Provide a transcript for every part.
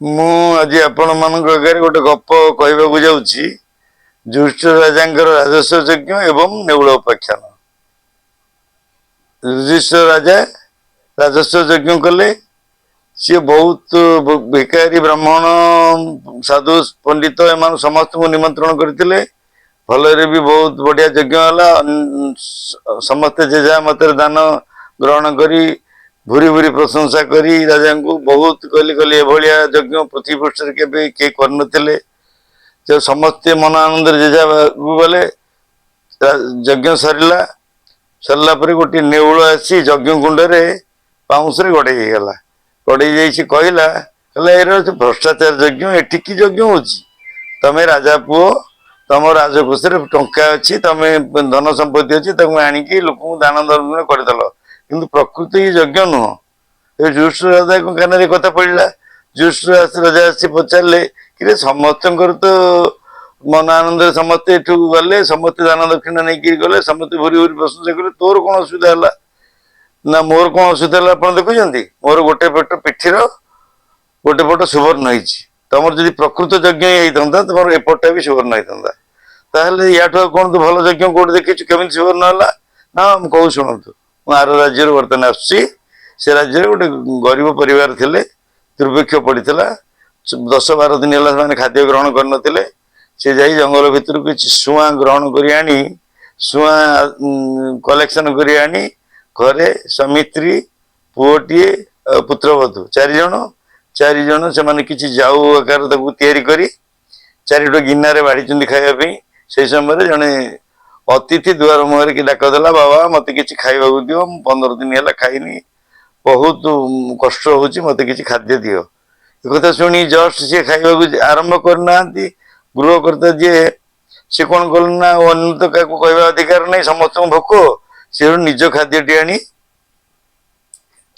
ମୁଁ ଆଜି ଆପଣମାନଙ୍କ ଆଗରେ ଗୋଟେ ଗପ କହିବାକୁ ଯାଉଛି, ଯୁଧିଷ୍ଠିର ରାଜାଙ୍କର ରାଜସ୍ୱ ଯଜ୍ଞ ଏବଂ ନେଉଳ ଉପାଖ୍ୟାନ। ଯୁଧିଷ୍ଠିର ରାଜା ରାଜସ୍ୱ ଯଜ୍ଞ କଲେ। ସିଏ ବହୁତ ଭିକାରୀ, ବ୍ରାହ୍ମଣ, ସାଧୁ, ପଣ୍ଡିତ ଏମାନଙ୍କୁ ସମସ୍ତଙ୍କୁ ନିମନ୍ତ୍ରଣ କରିଥିଲେ। ଭଲରେ ବି ବହୁତ ବଢିଆ ଯଜ୍ଞ ହେଲା। ସମସ୍ତେ ଯେ ଯାହା ମତରେ ଦାନ ଗ୍ରହଣ କରି ଭୁରି ଭୁରି ପ୍ରଶଂସା କରି ରାଜାଙ୍କୁ ବହୁତ କହିଲେ କହିଲେ ଏଭଳିଆ ଯଜ୍ଞ ପୃଥିବୀ ପୃଷ୍ଠରେ କେବେ କେହି କରିନଥିଲେ। ତ ସମସ୍ତେ ମନ ଆନନ୍ଦରେ ଯେ ଯାହା ଗଲେ। ଯଜ୍ଞ ସରିଲା। ସରିଲା ପରେ ଗୋଟିଏ ନେଉଳ ଆସି ଯଜ୍ଞ କୁଣ୍ଡରେ ପାଉଁଶରେ ଗଡେଇ ହେଇଗଲା। ଗଡେଇ ଯାଇ ସେ କହିଲା, କହିଲା, ଏର ଭ୍ରଷ୍ଟାଚାର ଯଜ୍ଞ, ଏଠି କି ଯଜ୍ଞ ହଉଛି? ତମେ ରାଜା ପୁଅ, ତମ ରାଜକୋଷରେ ଟଙ୍କା ଅଛି, ତମେ ଧନ ସମ୍ପତ୍ତି ଅଛି, ତାକୁ ଆଣିକି ଲୋକଙ୍କୁ ଦାନ ଧର୍ମ କରିଦେଲ, କିନ୍ତୁ ପ୍ରକୃତି ଯଜ୍ଞ ନୁହଁ। ଏ ଯୁଧିଷ୍ଠିର ରାଜାଙ୍କ କାନରେ କଥା ପଡିଲା। ଯୁଧିଷ୍ଠିର ରାଜା ଆସି ପଚାରିଲେ କି ସମସ୍ତଙ୍କର ତ ମନ ଆନନ୍ଦରେ ସମସ୍ତେ ଏଠୁ ଗଲେ, ସମସ୍ତେ ଦାନ ଦକ୍ଷିଣା ନେଇକିରି ଗଲେ, ସମସ୍ତେ ଭୁରି ଭୁରି ପ୍ରଶଂସା କଲେ, ତୋର କଣ ଅସୁବିଧା ହେଲା? ନା, ମୋର କଣ ଅସୁବିଧା ହେଲା ଆପଣ ଦେଖୁଛନ୍ତି? ମୋର ଗୋଟେ ପଟ ପିଠିର ଗୋଟେ ପଟ ସୁବର୍ଣ୍ଣ ହେଇଛି। ତମର ଯଦି ପ୍ରକୃତ ଯଜ୍ଞ ହେଇଥାନ୍ତା, ତମର ଏପଟଟା ବି ସୁବର୍ଣ୍ଣ ହେଇଥାନ୍ତା। ତାହେଲେ ୟାଠୁ ଆଉ କଣ ତୁ ଭଲ ଯଜ୍ଞ କୋଉଠି ଦେଖିଛୁ? କେମିତି ସୁବର୍ଣ୍ଣ ହେଲା? ନା, ମୁଁ କହୁ ଶୁଣନ୍ତୁ। ମୁଁ ଆର ରାଜ୍ୟରୁ ବର୍ତ୍ତମାନ ଆସୁଛି। ସେ ରାଜ୍ୟରେ ଗୋଟେ ଗରିବ ପରିବାର ଥିଲେ। ଦୁର୍ଭିକ୍ଷ ପଡିଥିଲା। 10-12 ଦିନ ହେଲା ସେମାନେ ଖାଦ୍ୟ ଗ୍ରହଣ କରିନଥିଲେ। ସେ ଯାଇ ଜଙ୍ଗଲ ଭିତରୁ କିଛି ଶୁଆଁ ଗ୍ରହଣ କରି ଆଣି, ଶୁଆଁ କଲେକ୍ସନ କରି ଆଣି ଘରେ ସ୍ୱାମୀ, ସ୍ତ୍ରୀ, ପୁଅଟିଏ ଆଉ ପୁତ୍ରବଧୂ ଚାରିଜଣ, ଚାରିଜଣ ସେମାନେ କିଛି ଜାଉ ଆକାର ତାକୁ ତିଆରି କରି ଚାରିଟା ଗିନାରେ ବାଢିଛନ୍ତି ଖାଇବା ପାଇଁ। ସେଇ ସମୟରେ ଜଣେ ଅତିଥି ଦୁଆର ମୁହଁରେ କି ଡାକ ଦେଲା, "ବାବା, ମତେ କିଛି ଖାଇବାକୁ ଦିଅ। ମୁଁ 15 ଦିନ ହେଲା ଖାଇନି, ବହୁତ କଷ୍ଟ ହଉଛି, ମତେ କିଛି ଖାଦ୍ୟ ଦିଅ।" ଏ କଥା ଶୁଣି ଜଷ୍ଟ ସିଏ ଖାଇବାକୁ ଆରମ୍ଭ କରିନାହାନ୍ତି, ଗୃହକର୍ତ୍ତା ଯିଏ ସେ କଣ କଲେ ନା, ଅନ୍ୟ ତ କାହାକୁ କହିବା ଅଧିକାର ନାହିଁ, ସମସ୍ତଙ୍କୁ ଭୋକ, ସେ ନିଜ ଖାଦ୍ୟଟି ଆଣି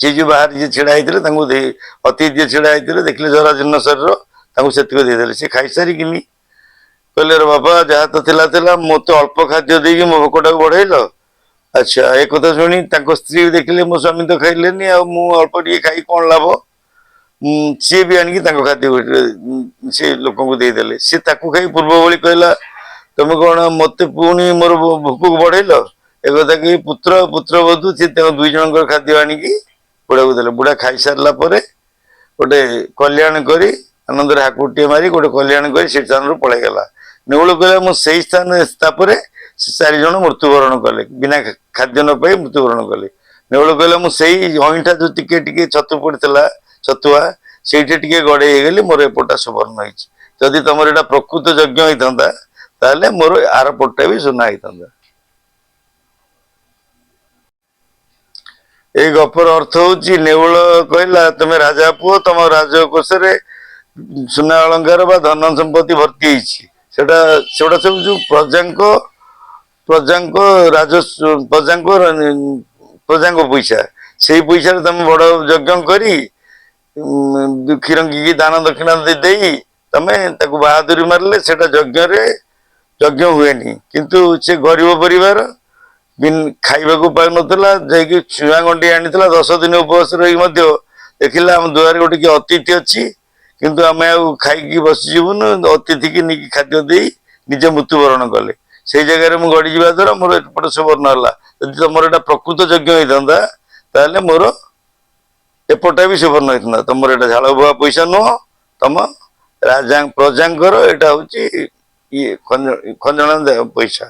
ସେ ଯୋଉ ବାହାରେ ଯିଏ ଛିଡା ହେଇଥିଲେ ତାଙ୍କୁ ଦେଇ, ଅତିଥି ଯିଏ ଛିଡା ହେଇଥିଲେ, ଦେଖିଲେ ଜରାଜୀର୍ଣ୍ଣ ଶରୀର, ତାଙ୍କୁ ସେତିକି ଦେଇଦେଲେ। ସେ ଖାଇସାରିକିନି କହିଲେ, "ରେ ବାବା, ଯାହା ତ ଥିଲା ଥିଲା, ମୋତେ ଅଳ୍ପ ଖାଦ୍ୟ ଦେଇକି ମୋ ଭୋକଟାକୁ ବଢେଇଲ।" ଆଚ୍ଛା, ଏ କଥା ଶୁଣି ତାଙ୍କ ସ୍ତ୍ରୀ ଦେଖିଲେ, ମୋ ସ୍ୱାମୀ ତ ଖାଇଲେନି, ଆଉ ମୁଁ ଅଳ୍ପ ଟିକେ ଖାଇ କଣ ଲାଭ? ସିଏ ବି ଆଣିକି ତାଙ୍କ ଖାଦ୍ୟ ସେ ଲୋକଙ୍କୁ ଦେଇଦେଲେ। ସେ ତାକୁ ଖାଇ ପୂର୍ବ ଭଳି କହିଲା, "ତମେ କଣ ମତେ ପୁଣି ମୋର ଭୋକକୁ ବଢେଇଲ?" ଏ କଥା କହି ପୁତ୍ର, ପୁତ୍ରବଧୂ ସେ ତାଙ୍କ ଦୁଇ ଜଣଙ୍କର ଖାଦ୍ୟ ଆଣିକି ବୁଢାକୁ ଦେଲେ। ବୁଢା ଖାଇସାରିଲା ପରେ ଗୋଟେ କଲ୍ୟାଣ କରି, ଆନନ୍ଦରେ ହାକୁଟିଏ ମାରି ଗୋଟେ କଲ୍ୟାଣ କରି ସେ ସ୍ଥାନରୁ ପଳେଇଗଲା। ନେଉଳ କହିଲା, ମୁଁ ସେଇ ସ୍ଥାନରେ। ତାପରେ ସେ ଚାରି ଜଣ ମୃତ୍ୟୁବରଣ କଲେ, ବିନା ଖାଦ୍ୟ ନ ପାଇ ମୃତ୍ୟୁବରଣ କଲେ। ନେଉଳ କହିଲା, ମୁଁ ସେଇ ଅଇଁଠା ଯୋଉ ଟିକେ ଟିକେ ଛତୁ ପଡିଥିଲା, ଛତୁଆ, ସେଇଠି ଟିକେ ଗଡେଇ ହେଇଗଲି, ମୋର ଏପଟା ସୁବର୍ଣ୍ଣ ହେଇଛି। ଯଦି ତମର ଏଇଟା ପ୍ରକୃତ ଯଜ୍ଞ ହେଇଥାନ୍ତା, ତାହେଲେ ମୋର ଆର ପଟଟା ବି ସୁନା ହେଇଥାନ୍ତା। ଏଇ ଗପର ଅର୍ଥ ହଉଛି, ନେଉଳ କହିଲା, ତମେ ରାଜା ପୁଅ, ତମ ରାଜକୋଷରେ ସୁନା ଅଳଙ୍କାର ବା ଧନ ସମ୍ପତ୍ତି ଭର୍ତ୍ତି ହେଇଛି। ସେଟା ସେଗୁଡା ସବୁ ଯୋଉ ପ୍ରଜାଙ୍କ ରାଜସ୍ୱ, ପ୍ରଜାଙ୍କ ପଇସା। ସେଇ ପଇସାରେ ତମେ ବଡ ଯଜ୍ଞ କରି ଦୁଃଖୀ ଦାନ ଦକ୍ଷିଣା ଦେଇ ତମେ ତାକୁ ବାହାଦୁରୀ ମାରିଲେ, ସେଟା ଯଜ୍ଞରେ ଯଜ୍ଞ ହୁଏନି। କିନ୍ତୁ ସେ ଗରିବ ପରିବାର ଖାଇବାକୁ ପାଉନଥିଲା, ଯାଇକି ଛୁଆଁ ଗଣ୍ଡି ଆଣିଥିଲା। 10 ଦିନ ଉପବାସ ରହି ମଧ୍ୟ ଦେଖିଲା ଆମ ଦୁଆରେ ଗୋଟେ କିଏ ଅତିଥି ଅଛି, କିନ୍ତୁ ଆମେ ଆଉ ଖାଇକି ବସିଯିବୁନୁ, ଅତିଥିକି ନେଇକି ଖାଦ୍ୟ ଦେଇ ନିଜେ ମୃତ୍ୟୁବରଣ କଲେ। ସେଇ ଜାଗାରେ ମୁଁ ଗଡ଼ିଯିବା ଦ୍ୱାରା ମୋର ଏପଟେ ସୁବର୍ଣ୍ଣ ହେଲା। ଯଦି ତମର ଏଇଟା ପ୍ରକୃତ ଯଜ୍ଞ ହେଇଥାନ୍ତା, ତାହେଲେ ମୋର ଏପଟା ବି ସୁବର୍ଣ୍ଣ ହେଇଥାନ୍ତା। ତମର ଏଇଟା ଝାଳ ବୁହା ପଇସା ନୁହଁ, ତମ ରାଜା ପ୍ରଜାଙ୍କର ଏଇଟା ହଉଛି ଇଏ ଖଞ୍ଜଣା ପଇସା।